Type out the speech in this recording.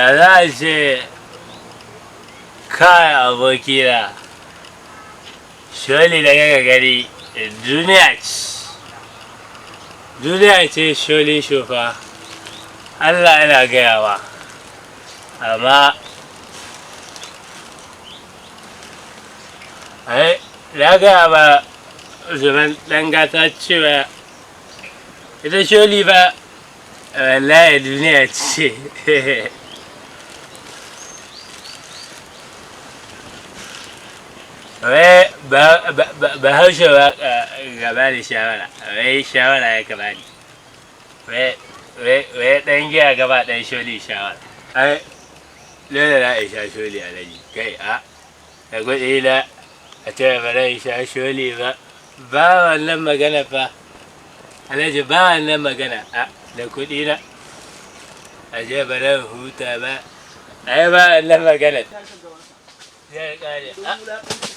Ya za a ce kai abokina, sholi da kaka gani duniya ce. Duniya ce sholi shofa. Allah ina gayawa. Amma ai na gaya ma Usman ɗan gata cewa ita sholi ba wallahi duniya ce. Wai Bahaushe ba gaba da shawara, wai shawara ya ka bani. Wai ɗan giya gaba ɗan sholi shawara. Ai dole na in sha sholi Alhaji, kai a da kuɗi na a ce ba zan sha sholi ba. Ba wannan magana fa. Alhaji ba wannan magana a da kuɗi na. A ce ba zan huta ba. Ai ba wannan magana. Zai ƙare.